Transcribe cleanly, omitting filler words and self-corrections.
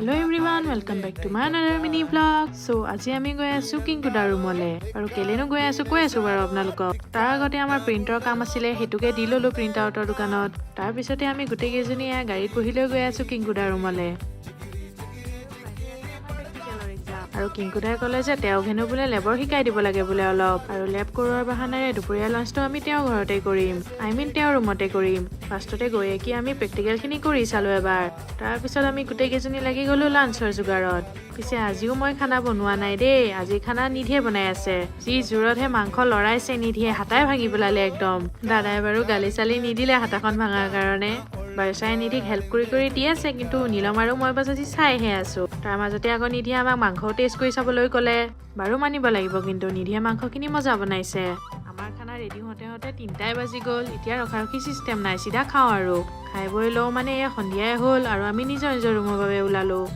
Hello everyone, welcome back to my another mini vlog. So আজি আমি গৈ আছোঁ কিংকুদাৰ ৰুমলৈ আৰু কেলেনো গৈ আছোঁ কৈ আছোঁ বাৰু আপোনালোকক। তাৰ আগতে আমাৰ প্ৰিণ্টৰ কাম আছিলে, সেইটোকে দি ল'লোঁ প্ৰিণ্ট আউটৰ দোকানত। তাৰপিছতে আমি গোটেইকেইজনী এয়া গাড়ীত বহি লৈ গৈ আছোঁ কিংকুদাৰ ৰুমলৈ। আৰু কিংকুদাই ক'লে যে তেওঁক হেনো বোলে লেবৰ শিকাই দিব লাগে বোলে অলপ। আৰু লেব কৰোৱাৰ বাহানাৰে দুপৰীয়া লাঞ্চটো আমি তেওঁৰ ঘৰতে কৰিম, I mean তেওঁৰ ৰুমতে কৰিম। ফাৰ্ষ্টতে গৈয়ে কি আমি প্ৰেক্টিকেলখিনি কৰি চালোঁ এবাৰ। তাৰপিছত আমি গোটেইকেইজনী লাগি গ'লোঁ লাঞ্চৰ যোগাৰত। পিছে আজিও মই খানা বনোৱা নাই দেই, আজি খানা নিধিয়ে বনাই আছে। যি জোৰতহে মাংস লৰাইছে নিধিয়ে, হাতাই ভাঙি পেলালে একদম। দাদাই বাৰু গালি চালি নিদিলে হাতাখন ভাঙাৰ কাৰণে। বাৰচাই নিধিক হেল্প কৰি কৰি দি আছে, কিন্তু নীলম আৰু মই বাছ আজি চাইহে আছো। তাৰ মাজতে আকৌ নিধিয়ে আমাক মাংস টেষ্ট কৰি চাবলৈ ক'লে। বাৰু মানিব লাগিব কিন্তু, নিধিয়ে মাংসখিনি মজা বনাইছে। আমাৰ খানা ৰেডি হওঁতে হওঁতে 3টাই বাজি গ'ল। এতিয়া ৰখাৰখি চিষ্টেম নাই, চিধা খাওঁ আৰু খাই বৈ লওঁ। মানে এয়া সন্ধিয়াই হ'ল আৰু আমি নিজৰ নিজৰ ৰুমৰ বাবে ওলালো।